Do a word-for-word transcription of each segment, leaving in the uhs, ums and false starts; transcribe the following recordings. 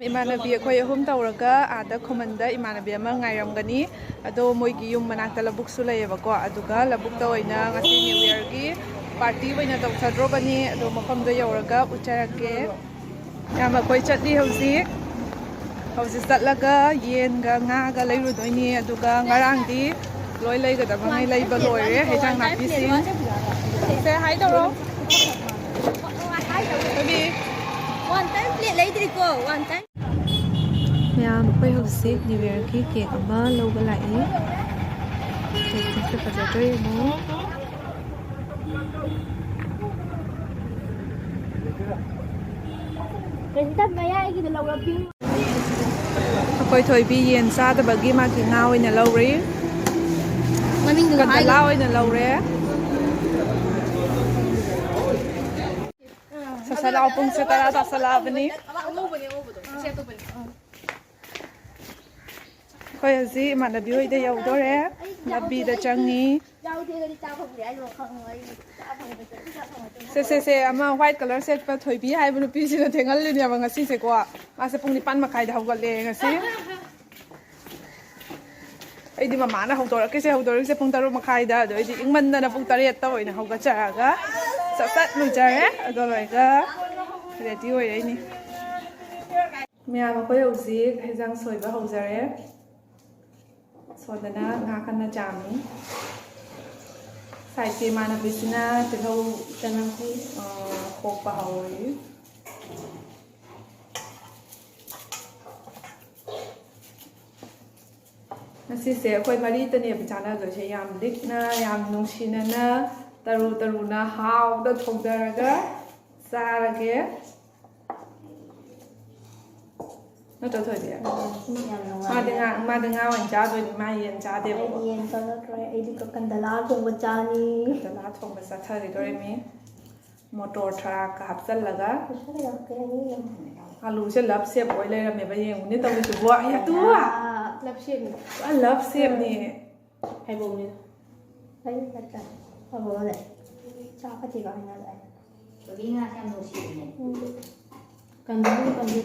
ꯏꯃꯥꯟꯅꯕꯤ ꯑꯩꯈꯣꯏ ꯑꯍꯨꯝ ꯇꯧꯔꯒ ꯑꯥꯗ ꯈꯨꯃꯟꯗ ꯏꯃꯥꯟꯅꯕꯤ ꯑꯃ ꯉꯥꯏꯔꯝꯒꯅꯤ꯫ ꯑꯗꯣ ꯃꯣꯏꯒꯤ ꯌꯨꯝ ꯃꯅꯥꯛꯇ ꯂꯧꯕꯨꯛꯁꯨ ꯂꯩꯌꯦꯕꯀꯣ, ꯑꯗꯨꯒ ꯂꯧꯕꯨꯛꯇ ꯑꯣꯏꯅ ꯉꯁꯤ ꯅ꯭ꯌꯨ ꯌꯔꯒꯤ ꯄꯥꯔꯇꯤ ꯑꯣꯏꯅ ꯇꯧꯊꯗ꯭ꯔꯣꯕꯅꯤ꯫ ꯑꯗꯣ ꯃꯐꯝꯗꯣ ꯌꯧꯔꯒ ꯎꯠꯆꯔꯛꯀꯦ꯫ ꯌꯥꯝ ꯑꯩꯈꯣꯏ ꯆꯠꯂꯤ ꯍꯧꯖꯤꯛ꯫ ꯍꯧꯖꯤꯛ ꯆꯠꯂꯒ ꯌꯦꯟꯒ ꯉꯥꯒ ꯂꯩꯔꯨꯗꯣꯏꯅꯤ꯫ ꯑꯗꯨꯒ ꯉꯔꯥꯡꯗꯤ ꯂꯣꯏ ꯂꯩꯒꯗꯕꯉꯩ ꯂꯩꯕ ꯂꯣꯏꯔꯦ, ꯍꯦꯟꯖꯥꯡ ꯅꯥꯄꯤꯁꯤꯡ꯫ ꯁꯦ ꯍꯥꯏ ꯇꯧꯔꯣ꯫ Baby. One time plate ꯂꯩꯗ꯭ꯔꯤꯀꯣ, one time꯫ ꯃꯌꯥꯝ ꯑꯩꯈꯣꯏ ꯍꯧꯖꯤꯛ ꯅ꯭ꯌꯨ ꯌꯔꯒꯤ ꯀꯦꯛ ꯑꯃ ꯂꯧꯕ ꯂꯥꯛꯏ꯫ ꯀꯦꯛꯁꯦ ꯐꯖꯗ꯭ꯔꯥ ꯌꯦꯡꯉꯣ꯫ ꯀꯩꯁꯨ ꯃꯌꯥꯏꯒꯤꯗ ꯂꯧꯔꯛꯄꯤꯌꯨ꯫ ꯑꯩꯈꯣꯏ ꯊꯣꯏꯕꯤ ꯌꯦꯟ ꯆꯥꯗꯕꯒꯤ ꯃꯥꯒꯤ ꯉꯥ ꯑꯣꯏꯅ ꯂꯧꯔꯤ꯫ ꯃꯃꯤꯡꯗꯨ ꯀꯟꯗꯂꯥ ꯍꯥꯏꯒꯅꯨ꯫ ꯑꯣꯏꯅ ꯂꯧꯔꯦ꯫ ꯁꯠ ꯁꯠ ꯂꯥꯎ, ꯄꯨꯡꯁꯦ ꯇꯔꯥ ꯇꯥꯁꯜꯂꯛꯑꯕꯅꯤ꯫ ꯑꯉꯧꯕꯅꯦ, ꯑꯉꯧꯕꯗꯣ꯫ ꯑꯁꯤ ꯑꯇꯣꯞꯄꯅꯦ꯫ ꯑꯩꯈꯣꯏ ꯍꯧꯖꯤꯛ ꯏꯃꯥꯟꯅꯕꯤ ꯍꯣꯏꯗ ꯌꯧꯗꯣꯔꯦ꯫ ꯂꯝꯕꯤꯗ ꯆꯪꯉꯤ꯫ ꯌꯥꯎꯗꯦꯒꯗꯤ ꯆꯥ ꯐꯪꯗꯦ ꯍꯥꯏꯗꯣ ꯈꯪꯉꯣ꯫ ꯑꯩ ꯆꯥ ꯐꯪꯗꯦ, ꯆꯥ ꯐꯪꯗꯦ꯫ ꯁꯦ ꯁꯦ ꯁꯦ, ꯑꯃ white colour ꯁꯦꯠꯄ ꯊꯣꯏꯕꯤ ꯍꯥꯏꯕ ꯅꯨꯄꯤꯁꯤꯅ ꯊꯦꯡꯍꯜꯂꯤꯅꯦꯕ ꯉꯁꯤꯁꯦꯀꯣ꯫ ꯃꯥꯁꯦ ꯄꯨꯡ ꯅꯤꯄꯥꯟ ꯃꯈꯥꯏꯗ ꯍꯧꯒꯠꯂꯦ ꯉꯁꯤ꯫ ꯑꯩꯗꯤ ꯃꯃꯥꯅ ꯍꯧꯗꯣꯔꯛꯀꯦꯁꯦ ꯍꯧꯗꯣꯔꯛꯀꯦꯁꯦ ꯄꯨꯡ ꯇꯔꯨꯛ ꯃꯈꯥꯏꯗ, ꯑꯗꯣ ꯑꯩꯗꯤ ꯏꯪꯃꯟꯗꯅ ꯄꯨꯡ ꯇꯔꯦꯠꯇ ꯑꯣꯏꯅ ꯍꯧꯒꯠꯆꯔꯒ ꯁꯠ ꯁꯠ ꯂꯨꯖꯔꯦ꯫ ꯑꯗꯣ ꯂꯣꯏꯔꯒ ready ꯑꯣꯏꯔꯛꯏꯅꯤ꯫ ꯃꯌꯥꯝ ꯑꯩꯈꯣꯏ ꯍꯧꯖꯤꯛ ꯍꯦꯟꯖꯥꯡ ꯁꯣꯏꯕ ꯍꯧꯖꯔꯦ꯫ ꯁꯣꯝꯗꯅ ꯉꯥ ꯀꯟꯅ ꯆꯥꯝꯃꯤ꯫ Sideꯀꯤ ꯏꯃꯥꯟꯅꯕꯤꯁꯤꯅ ꯇꯤꯜꯍꯧ ꯆꯅꯝ, ꯑ, ꯈꯣꯛꯄ ꯍꯧꯔꯤ꯫ ꯉꯁꯤꯁꯦ ꯑꯩꯈꯣꯏ ꯃꯔꯤꯇꯅꯦꯕ ꯆꯥꯟꯅꯗꯣꯏꯁꯦ꯫ ꯌꯥꯝ ꯂꯤꯛꯅ, ꯌꯥꯝ ꯅꯨꯡꯁꯤꯅꯅ, ꯇꯔꯨ ꯇꯔꯨꯅ ꯍꯥꯎꯅ ꯊꯣꯡꯖꯔꯒ ꯆꯥꯔꯒꯦ꯫ ꯅꯠꯇ꯭ꯔꯣ ꯊꯣꯏꯕꯤ? ꯌꯥꯝ ꯅꯨꯡꯉꯥꯏ꯫ ꯃꯥꯗꯤ ꯉꯥ, ꯃꯥꯗꯤ ꯉꯥ ꯑꯣꯏꯅ ꯆꯥꯗꯣꯏꯅꯤ, ꯃꯥ ꯌꯦꯟ ꯆꯥꯗꯦꯕꯀꯣ꯫ ꯑꯩꯗꯤ ꯌꯦꯟ ꯆꯥꯖꯗ꯭ꯔꯦ, ꯑꯩꯗꯤ ꯀ-, ꯀꯟꯗꯂꯥ ꯊꯣꯡꯕ ꯆꯥꯅꯤ꯫ ꯀꯟꯗꯂꯥ ꯊꯣꯡꯕ ꯆꯥꯊꯈꯤꯗꯣꯔꯤꯃꯤ꯫ ꯃꯣꯇꯣꯔ ꯊꯔꯥꯛꯀ ꯍꯥꯞꯆꯜꯂꯒ꯫ ꯄꯩꯁꯥ ꯀꯌꯥ ꯀꯌꯥꯅꯤ ꯌꯦꯡꯉꯣ꯫ ꯑꯂꯨꯁꯦ love shape ꯑꯣꯏ ꯂꯩꯔꯝꯃꯦꯕ, ꯌꯦꯡꯉꯨꯅꯦ ꯇꯧꯔꯤꯁꯤꯕꯣ꯫ ꯑꯩ ꯑꯗꯨ ꯂꯞꯁꯦꯝꯅꯤ꯫ ꯄꯨꯔꯥ love shapeꯅꯤ꯫ ꯍꯩꯕꯣꯡꯅꯤꯗ꯫ ꯑꯩ ꯅꯠꯇ꯭ꯔꯥ? ꯍꯩꯕꯣꯡ ꯂꯩ꯫ ꯆꯥ ꯐꯠꯇꯦꯕ ꯍꯩꯅꯗꯦ ꯑꯩ꯫ ꯊꯣꯏꯕꯤ ꯉꯥꯁꯦ ꯌꯥꯝ ꯅꯨꯡꯁꯤꯕꯅꯦ꯫ ꯎꯝ꯫ Country, country.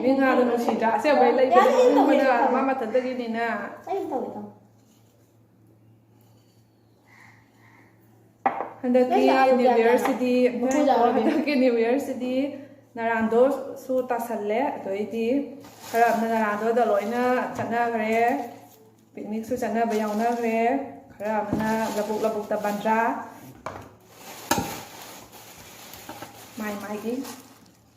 ꯅꯣꯏ ꯉꯥꯗꯣ ꯅꯨꯡꯁꯤꯗ꯭ꯔꯥ? ꯑꯁꯦꯡꯕꯩ ꯂꯩꯕ ꯌꯥꯅꯤ, ꯅꯣꯛꯅꯤꯡꯕꯅ ꯇꯧꯒꯦ, ꯇꯧꯒꯦ꯫ ꯃꯥ ꯃꯊꯟꯇꯒꯤꯅꯤꯅ꯫ ꯑꯩ ꯇꯧꯒꯦ, ꯇꯧꯒꯦ꯫ ꯍꯟꯗꯛꯀꯤ ꯅꯣꯏ ꯂꯥꯛꯑꯣ, ꯅ꯭ꯌꯨ ꯌꯥꯅꯤ, ꯌꯥꯅꯤ꯫ ꯌꯔꯁꯤꯗꯤ ꯃꯈꯣꯏ ꯂꯥꯛꯑꯣ꯫ ꯍꯟꯗꯛꯀꯤ ꯅ꯭ꯌꯨ ꯌꯔꯁꯤꯗꯤ ꯅꯔꯥꯟꯗꯣꯁꯨ ꯇꯥꯁꯜꯂꯦ꯫ ꯑꯗꯩꯗꯤ ꯈꯔ ꯑꯃꯅ ꯅꯔꯥꯟꯗꯣꯗ ꯂꯣꯏꯅ ꯆꯠꯅꯈ꯭ꯔꯦ꯫ ꯄꯤꯛꯅꯤꯛꯁꯨ ꯆꯠꯅꯕ ꯌꯥꯎꯅꯈ꯭ꯔꯦ꯫ ꯈꯔ ꯑꯃꯅ ꯂꯧꯕꯨꯛ ꯂꯧꯕꯨꯛꯇ ꯕꯟꯗ꯭ꯔꯥ꯫ ꯃꯥꯏ ꯃꯥꯏꯒꯤ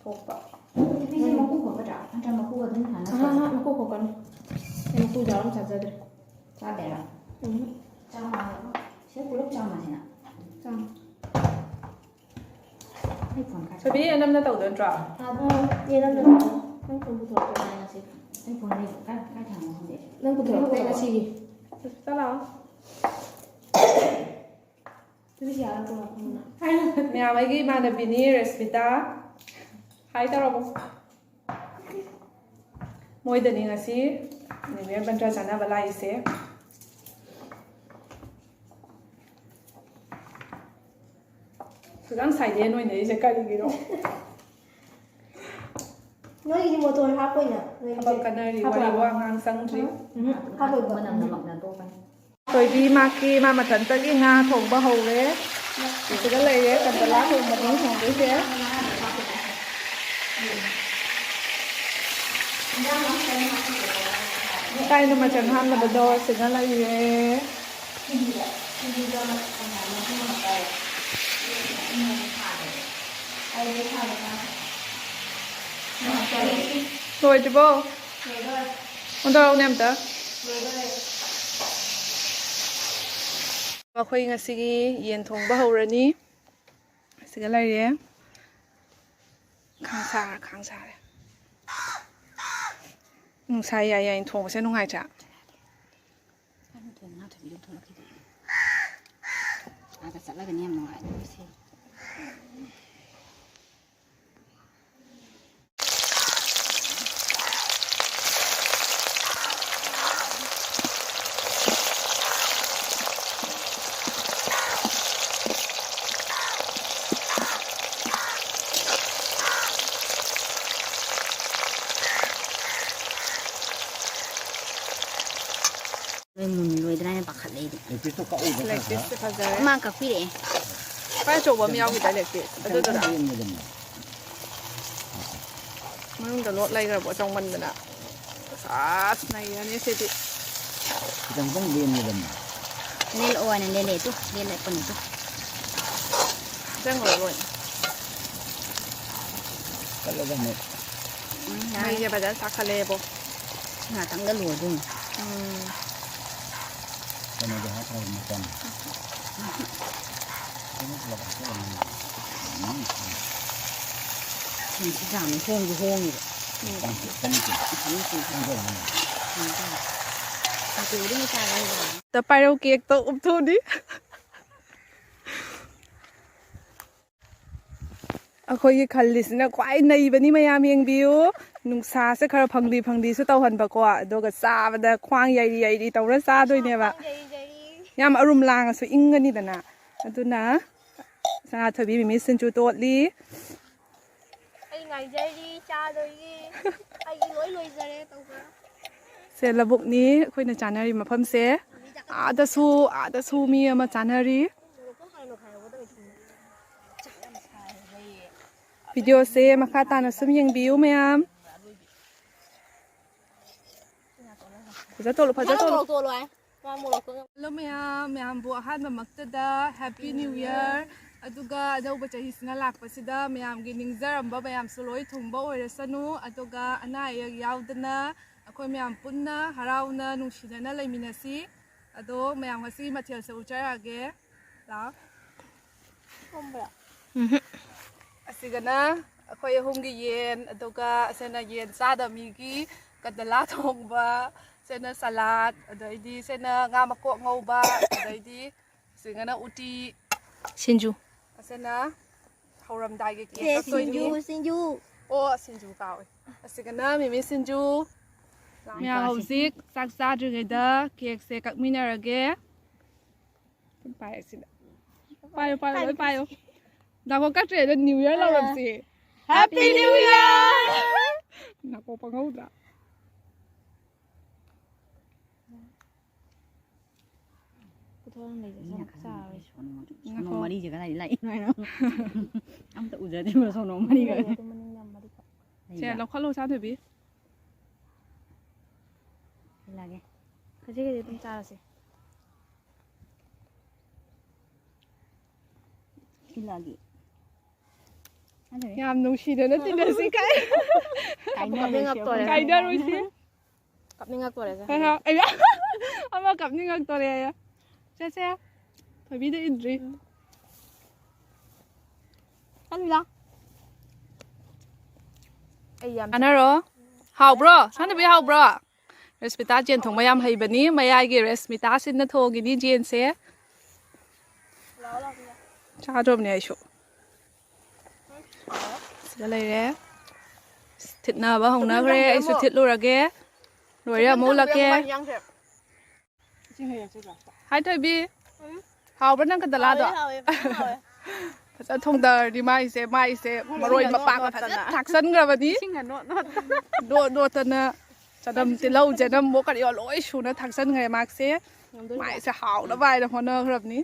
ꯊꯣꯛꯄ꯫ ꯅꯨꯄꯤꯁꯦ ꯃꯀꯨ ꯈꯣꯛꯀꯗ꯭ꯔꯥ? ꯅꯠꯇ꯭ꯔꯒ ꯃꯀꯨꯒ ꯑꯗꯨꯝ ꯍꯥꯟꯅ ꯑꯍꯥ, ꯑꯍꯥ, ꯃꯀꯨ ꯈꯣꯛꯀꯅꯤ꯫ ꯑꯩ ꯃꯀꯨ ꯌꯥꯎꯔ ꯆꯥꯖꯗ꯭ꯔꯦ꯫ ꯆꯥꯗꯦꯔꯥ? ꯎꯝ꯫ ꯆꯥꯝꯃ ꯍꯥꯏꯕ? ꯁꯤꯗ ꯄꯨꯂꯞ ꯆꯥꯝꯃꯁꯤꯅ? ꯆꯥꯝꯃ꯫ ꯑꯩ ꯐꯣꯟ ꯀꯥꯏ ꯊꯣꯏꯕꯤ, ꯌꯦꯟ ꯅꯝꯅ ꯇꯧꯗꯣꯏ ꯅꯠꯇ꯭ꯔꯣ? ꯑꯥ, ꯌꯦꯟ ꯅꯝꯅ ꯇꯧꯗꯣꯏ꯫ ꯅꯪ ꯐꯣꯟ ꯄꯨꯊꯣꯔꯛꯑꯣ꯫ ꯀꯥꯏ ꯉꯁꯤ? ꯑꯩ ꯐꯣꯟ ꯂꯩ-, ꯀꯥꯏ, ꯀꯥꯏ ꯊꯝꯃꯣ ꯈꯪꯗꯦ꯫ ꯅꯪ ꯄꯨꯊꯣꯔꯛꯑꯣ ꯉꯁꯤꯒꯤ꯫ ꯆꯠꯂꯣ꯫ ꯃꯌꯥꯝ ꯑꯩꯒꯤ ꯏꯃꯥꯟꯅꯕꯤꯅꯤ ꯔꯦꯁꯃꯤꯇꯥ꯫ ꯍꯥꯏ ꯇꯧꯔꯕꯣ? ꯃꯣꯏꯗꯅꯤ ꯉꯁꯤ ꯅ꯭ꯌꯨ ꯌꯔ ꯃꯟꯇ꯭ꯔ ꯆꯥꯅꯕ ꯂꯥꯛꯏꯁꯦ꯫ ꯈꯤꯇꯪ ꯁꯥꯏꯂꯦꯟ ꯑꯣꯏꯅꯔꯤꯁꯦ ꯀꯔꯤꯒꯤꯅꯣ? ꯅꯣꯏꯒꯤꯗꯤ ꯃꯣꯇꯣꯔ ꯍꯥꯞꯄꯣꯏꯅ, ꯅꯣꯏꯒꯤꯗꯤ ꯊꯕꯛ ꯀꯟꯅꯔꯤ, ꯍꯥꯞꯄꯣꯏ ꯋꯥꯔꯤ ꯍꯥꯏꯕ? ꯋꯥ ꯉꯥꯡ ꯆꯪꯗ꯭ꯔꯤ꯫ ꯎꯝ, ꯍꯥꯞꯄꯣꯏꯀꯣ꯫ ꯃꯅꯝꯅ ꯃꯛꯅ ꯇꯣꯛꯀꯅꯤ꯫ ꯊꯣꯏꯕꯤ ꯃꯥꯀꯤ ꯃꯥ ꯃꯊꯟꯇꯒꯤ ꯉꯥ ꯊꯣꯡꯕ ꯍꯧꯔꯦ꯫ ꯁꯤꯗ ꯂꯩꯔꯦ, ꯀꯟꯗꯂꯥ ꯊꯣꯡꯕꯅꯤ ꯊꯣꯡꯗꯣꯏꯁꯦ꯫ ꯀꯥꯏꯅ ꯃꯆꯜ ꯍꯥꯞꯅꯕꯗꯣ ꯁꯤꯗ ꯂꯩꯔꯦ꯫ ꯂꯣꯏꯗ꯭ꯔꯤꯕꯣ? ꯑꯣꯟꯊꯣꯔꯛꯎꯅꯦ ꯑꯝꯇ꯫ ꯑꯩꯈꯣꯏ ꯉꯁꯤꯒꯤ ꯌꯦꯟ ꯊꯣꯡꯕ ꯍꯧꯔꯅꯤ꯫ ꯁꯤꯒ ꯂꯩꯔꯦ꯫ ꯈꯥꯡ ꯁꯥꯔ, ꯈꯥꯡ ꯁꯥꯔꯦ꯫ ꯅꯨꯡꯁꯥ ꯌꯥꯏ ꯌꯥꯏꯅ ꯊꯣꯡꯕꯁꯦ ꯅꯨꯡꯉꯥꯏꯇ꯭ꯔꯥ? ꯀꯩꯅꯣ ꯊꯣꯡ ꯅꯥꯊꯣꯏꯕꯤ ꯂꯧꯊꯣꯔꯛꯈꯤꯗꯦ꯫ ꯑꯥꯗ ꯆꯠꯂꯒꯅꯤ ꯌꯥꯝ ꯅꯨꯡꯉꯥꯏꯗꯣꯏꯁꯦ꯫ ꯂꯣꯏ ꯃꯨꯟ ꯂꯣꯏꯗ꯭ꯔꯥ ꯍꯥꯏꯅ ꯄꯥꯈꯠꯂꯦ ꯑꯩꯗꯤ꯫ ꯂꯦꯛꯄꯤꯁꯇꯣ ꯀꯛꯎꯕ ꯈꯔ ꯈꯔ꯫ ꯂꯦꯛꯄꯤꯁꯁꯦ ꯐꯖꯔꯦ꯫ ꯃꯥ ꯀꯛꯄꯤꯔꯛꯑꯦ꯫ ꯈ꯭ꯋꯥꯏ ꯑꯆꯧꯕ ꯑꯃ ꯌꯥꯎꯈꯤꯗꯥꯏ ꯂꯦꯛꯄꯤꯁ? ꯑꯗꯨꯗꯨꯔ? ꯈꯤꯇꯪ ꯌꯦꯡꯒꯗꯕꯅꯦ꯫ ꯃꯅꯨꯡꯗ ꯂꯣꯠ ꯂꯩꯈ꯭ꯔꯕꯣ ꯆꯥꯎꯃꯟꯗꯅ? ꯑꯁ ꯅꯩꯔꯅꯤ ꯁꯤꯗꯤ꯫ ꯈꯤꯇꯪ ꯈꯤꯇꯪ ꯂꯦꯟꯒꯗꯕꯅꯦ꯫ ꯂꯦꯜꯂꯛꯑꯣ ꯍꯥꯏꯅ ꯂꯦꯜꯂꯛꯑꯦ ꯇꯨ꯫ ꯂꯦꯜꯂꯛꯄꯅꯤ ꯇꯨ꯫ ꯆꯪꯈ꯭ꯔꯣ ꯂꯣꯏ꯫ ꯀꯠꯂꯒ ꯑꯃꯨꯛ ꯎꯝ, ꯌꯥꯔꯦ꯫ ꯃꯩꯁꯦ ꯐꯖꯅ ꯁꯥꯈꯠꯂꯛꯑꯦꯕꯣ꯫ ꯉꯥꯛꯇꯪꯗ ꯂꯣꯏꯗꯣꯏꯅꯤ꯫ ꯎꯝ꯫ ꯀꯩꯅꯣꯗꯣ ꯍꯥꯞꯈ꯭ꯔꯕ ꯃꯆꯜ꯫ ꯀꯩꯅꯣ ꯄꯨꯂꯞ ꯍꯥꯞꯆꯜꯂꯝꯃꯅꯤ꯫ ꯁꯤꯡꯁꯤ ꯌꯥꯝꯅ ꯍꯣꯡꯁꯨ ꯍꯣꯡꯉꯤꯕ꯫ ꯆꯪꯉꯛꯇꯦ꯫ ꯏꯊꯟꯗ ꯁꯤꯡꯁꯤ ꯆꯪꯖꯔꯝꯃꯅꯤ꯫ ꯀꯩꯅꯣ ꯇꯧꯔꯦ꯫ ꯃꯆꯨꯗꯤ ꯃꯆꯥ ꯂꯧꯔꯦ꯫ ꯇ ꯄꯥꯏꯔꯧ ꯀꯦꯛꯇꯣ ꯎꯞꯊꯣꯛꯑꯅꯤ꯫ ꯑꯩꯈꯣꯏꯒꯤ ꯈꯜꯂꯤꯁꯤꯅ ꯈ꯭ꯋꯥꯏ ꯅꯩꯕꯅꯤ ꯃꯌꯥꯝ ꯌꯦꯡꯕꯤꯌꯨ꯫ ꯅꯨꯡꯁꯥꯁꯦ ꯈꯔ ꯐꯪꯂꯤ ꯐꯪꯂꯤꯁꯨ ꯇꯧꯍꯟꯕꯀꯣ, ꯑꯗꯨꯒ ꯆꯥꯕꯗ ꯈ꯭ꯋꯥꯡ ꯌꯩꯔꯤ ꯌꯩꯔꯤ ꯇꯧꯔ ꯆꯥꯗꯣꯏꯅꯦꯕ꯫ ꯌꯥꯝ ꯑꯔꯨꯝ ꯂꯥꯡꯉꯁꯨ ꯏꯪꯒꯅꯤꯗꯅ꯫ ꯑꯗꯨꯅ ꯁꯅꯥꯊꯣꯏꯕꯤ ꯃꯤꯃꯤ ꯁꯤꯡꯖꯨ ꯇꯣꯠꯂꯤ꯫ ꯑꯩ ꯉꯥꯏꯖꯔꯤ ꯆꯥꯗꯣꯏꯒꯤ꯫ ꯑꯩꯒꯤ ꯂꯣꯏ ꯂꯣꯏꯖꯔꯦ ꯇꯧꯕ꯫ ꯁꯦ ꯂꯧꯕꯨꯛꯅꯤ ꯑꯩꯈꯣꯏꯅ ꯆꯥꯅꯔꯤ ꯃꯐꯝꯁꯦ꯫ ꯑꯥꯗꯁꯨ, ꯑꯥꯗꯁꯨ ꯃꯤ ꯑꯃ ꯆꯥꯅꯔꯤ꯫ ꯚꯤꯗꯤꯑꯣꯁꯦ ꯃꯈꯥ ꯇꯥꯅ ꯁꯨꯝ ꯌꯦꯡꯕꯤꯌꯨ ꯃꯌꯥꯝ꯫ ꯐꯖ ꯇꯣꯂꯣ, ꯐꯖ ꯇꯣꯂꯣ꯫ ꯃꯣꯔꯣꯛ ꯇꯣꯠꯂꯣ ꯍꯥꯏ꯫ ꯃꯥ ꯃꯣꯔꯣꯛ ꯇꯣꯠꯂꯣ꯫ ꯍꯜꯂꯣ ꯃꯌꯥꯝ, ꯃꯌꯥꯝꯕꯨ ꯑꯍꯥꯟꯕꯃꯛꯇꯗ Happy New Year꯫ ꯑꯗꯨꯒ ꯑꯅꯧꯕ ꯆꯍꯤꯁꯤꯅ ꯂꯥꯛꯄꯁꯤꯗ ꯃꯌꯥꯝꯒꯤ ꯅꯤꯡꯖꯔꯝꯕ ꯃꯌꯥꯝꯁꯨ ꯂꯣꯏ ꯊꯨꯡꯕ ꯑꯣꯏꯔꯁꯅꯨ꯫ ꯑꯗꯨꯒ ꯑꯅꯥ ꯑꯌꯦꯛ ꯌꯥꯎꯗꯅ ꯑꯩꯈꯣꯏ ꯃꯌꯥꯝ ꯄꯨꯟꯅ ꯍꯔꯥꯎꯅ ꯅꯨꯡꯁꯤꯅꯅ ꯂꯩꯃꯤꯟꯅꯁꯤ꯫ ꯑꯗꯣ ꯃꯌꯥꯝ ꯉꯁꯤꯒꯤ ꯃꯊꯦꯜꯁꯦ ꯎꯠꯆꯔꯛꯑꯒꯦ꯫ ꯂꯥꯛꯑꯣ꯫ ꯊꯣꯡꯕ꯭ꯔꯥ? ꯑꯁꯤꯒꯅ ꯑꯩꯈꯣꯏ ꯑꯍꯨꯝꯒꯤ ꯌꯦꯟ, ꯑꯗꯨꯒ ꯑꯁꯤꯅ ꯌꯦꯟ ꯆꯥꯗꯕ ꯃꯤꯒꯤ ꯀꯗꯂꯥ ꯊꯣꯡꯕ, ꯁꯤꯅ ꯁꯂꯥꯗ, ꯑꯗꯩꯗꯤ ꯁꯤꯅ ꯉꯥ ꯃꯀꯣꯛ ꯉꯧꯕ, ꯑꯗꯩꯗꯤ ꯁꯤꯒꯅ ꯎꯇꯤ, ꯁꯤꯡꯖꯨ꯫ ꯑꯁꯤꯅ ꯍꯧꯔꯝꯗꯥꯏꯒꯤ ꯀꯦꯛ ꯁꯦ, ꯀꯛꯇꯣꯏꯅꯤ꯫ ꯁꯤꯡꯖꯨ, ꯁꯤꯡꯖꯨ꯫ ꯑꯣ, ꯁꯤꯡꯖꯨ ꯀꯥꯎꯋꯦ꯫ ꯑꯁꯤꯒꯅ ꯃꯤꯃꯤ ꯁꯤꯡꯖꯨ꯫ ꯃꯌꯥꯝ ꯍꯧꯖꯤꯛ ꯆꯥꯛ ꯆꯥꯗ꯭ꯔꯤꯉꯩꯗ ꯀꯦꯛꯁꯦ ꯀꯛꯃꯤꯟꯅꯔꯒꯦ꯫ ꯄꯥꯏꯔꯁꯤꯗ꯫ ꯄꯥꯏꯌꯨ, ꯄꯥꯏꯌꯨ, ꯂꯣꯏ ꯄꯥꯏꯌꯨ꯫ ꯅꯥꯀꯣꯡ ꯀꯛꯇ꯭ꯔꯦꯗ New Year ꯂꯥꯎꯔꯝꯁꯤ꯫ Happy New Year! ꯅꯥꯀꯣꯡ ꯄꯪꯍꯧꯗ꯭ꯔꯥ? ꯊꯣꯡ ꯂꯩꯁꯦ ꯃꯤꯅ ꯆꯥꯛ ꯆꯥꯔꯣꯏ꯫ ꯁꯣꯅꯣ ꯃꯔꯤꯁꯦ ꯀꯗꯥꯏꯗ ꯂꯥꯛꯏꯅꯣ ꯍꯥꯏꯅꯣ? ꯑꯝꯇ ꯎꯖꯗ꯭ꯔꯤꯕ ꯁꯣꯅꯣ ꯃꯔꯤꯒ꯫ ꯂꯩꯌꯦ, ꯑꯗꯨ ꯃꯅꯤꯡꯗ ꯌꯥꯝ ꯃꯔꯤ ꯀꯛ-, ꯁꯦ ꯂꯧꯈꯠꯂꯣ ꯁꯥꯟꯊꯣꯏꯕꯤ꯫ ꯏꯜꯂꯒꯦ꯫ ꯈꯖꯤꯛ ꯈꯖꯤꯛ ꯑꯗꯨꯝ ꯆꯥꯔꯁꯦ꯫ ꯏꯜꯂꯒꯦ꯫ ꯌꯥꯝ ꯅꯨꯡꯁꯤꯗꯅ ꯇꯤꯟꯅꯁꯤ ꯀꯥꯏ꯫ ꯀꯞꯅꯤꯡꯉꯛꯇꯣꯔꯦ꯫ ꯀꯥꯏꯅꯔꯣꯏꯁꯤ꯫ ꯀꯞꯅꯤꯡꯉꯛꯇꯣꯔꯦꯁꯦ꯫ ꯍꯣꯏ, ꯍꯣꯏ꯫ ꯑꯩ ꯑꯃ ꯀꯞꯅꯤꯡꯉꯛꯇꯣꯔꯦ ꯑꯩ꯫ ꯆꯠꯁꯦ꯫ ꯊꯣꯏꯕꯤꯗ ꯏꯟꯗ꯭ꯔꯤ꯫ ꯆꯠꯂꯨꯂꯥ꯫ ꯑꯩ ꯌꯥꯝ ꯆꯥꯅꯔꯣ꯫ ꯍꯥꯎꯕ꯭ꯔꯣ? ꯁꯥꯟꯊꯣꯏꯕꯤ ꯍꯥꯎꯕ꯭ꯔꯣ? ꯔꯁꯃꯤꯇꯥ ꯖꯦꯟ ꯊꯣꯡꯕ ꯌꯥꯝ ꯍꯩꯕꯅꯤ꯫ ꯃꯌꯥꯏꯒꯤ ꯔꯁꯃꯤꯇꯥꯁꯤꯅ ꯊꯣꯡꯉꯤꯅꯤ ꯖꯦꯟꯁꯦ꯫ ꯆꯥꯗ꯭ꯔꯣꯕꯅꯦ ꯑꯩꯁꯨ꯫ ꯁꯤꯗ ꯂꯩꯔꯦ꯫ ꯊꯤꯠꯅꯕ ꯍꯧꯅꯈ꯭ꯔꯦ꯫ ꯑꯩꯁꯨ ꯊꯤꯠꯂꯨꯔꯒꯦ꯫ ꯂꯣꯏꯔꯦ ꯑꯃꯨꯛ ꯎꯠꯂꯛꯀꯦ꯫ ꯍꯥꯏ ꯊꯣꯏꯕꯤ꯫ ꯍꯥꯎꯕ꯭ꯔꯥ ꯅꯪ ꯀꯟꯗꯂꯥꯗꯣ? ꯐꯖꯅ ꯊꯣꯡꯗꯔꯗꯤ ꯃꯥꯏꯁꯦ, ꯃꯥꯏꯁꯦ ꯃꯔꯣꯏ ꯃꯄꯥꯡ ꯐꯖꯅ ꯊꯥꯛꯆꯟꯈ꯭ꯔꯕꯅꯤ꯫ ꯅꯣꯠ ꯅꯣꯠꯇꯅ ꯆꯅꯝ, ꯇꯤꯜꯍꯧ, ꯆꯅꯝ, ꯀꯔꯤꯑꯣ ꯂꯣꯏ ꯁꯨꯅ ꯊꯥꯛꯆꯟꯈ꯭ꯔꯦ ꯃꯥꯁꯦ꯫ ꯃꯥꯏꯁꯦ ꯍꯥꯎꯅꯕ ꯍꯥꯏꯅ ꯍꯣꯠꯅꯈ꯭ꯔꯕꯅꯤ꯫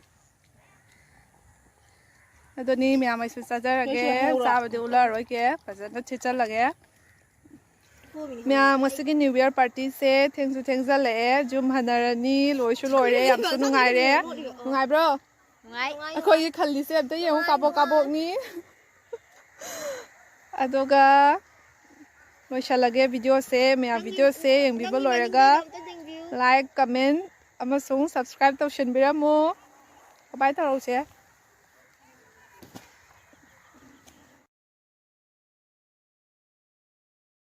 ꯑꯗꯨꯅꯤ ꯃꯌꯥꯝ ꯑꯩꯁꯨ ꯆꯥꯖꯔꯒꯦ꯫ ꯆꯥꯕꯗꯤ ꯎꯠꯂꯔꯣꯏꯒꯦ꯫ ꯐꯖꯅ ꯊꯤꯠꯆꯜꯂꯒꯦ꯫ ꯃꯌꯥꯝ ꯉꯁꯤꯒꯤ New Year partyꯁꯦ ꯊꯦꯡꯁꯨ ꯊꯦꯡꯖꯜꯂꯛꯑꯦ꯫ ꯌꯨꯝ ꯍꯟꯅꯔꯅꯤ꯫ ꯂꯣꯏꯁꯨ ꯂꯣꯏꯔꯦ꯫ ꯌꯥꯝꯁꯨ ꯅꯨꯡꯉꯥꯏꯔꯦ꯫ ꯅꯨꯡꯉꯥꯏꯕ꯭ꯔꯣ? ꯅꯨꯡꯉꯥꯏ꯫ ꯑꯩꯈꯣꯏꯒꯤ ꯈꯜꯂꯤꯁꯦ ꯑꯝꯇ ꯌꯦꯡꯉꯨ꯫ ꯀꯥꯕꯣꯛ ꯀꯥꯕꯣꯛꯅꯤ꯫ ꯑꯗꯨꯒ ꯂꯣꯏꯁꯜꯂꯒꯦ videoꯁꯦ꯫ ꯃꯌꯥꯝ videoꯁꯦ ꯌꯦꯡꯕꯤꯕ ꯂꯣꯏꯔꯒ like, comment ꯑꯃꯁꯨꯡ subscribe ꯇꯧꯁꯟꯕꯤꯔꯝꯃꯨ꯫ ꯀꯃꯥꯏꯅ ꯇꯧꯔꯧꯁꯦ?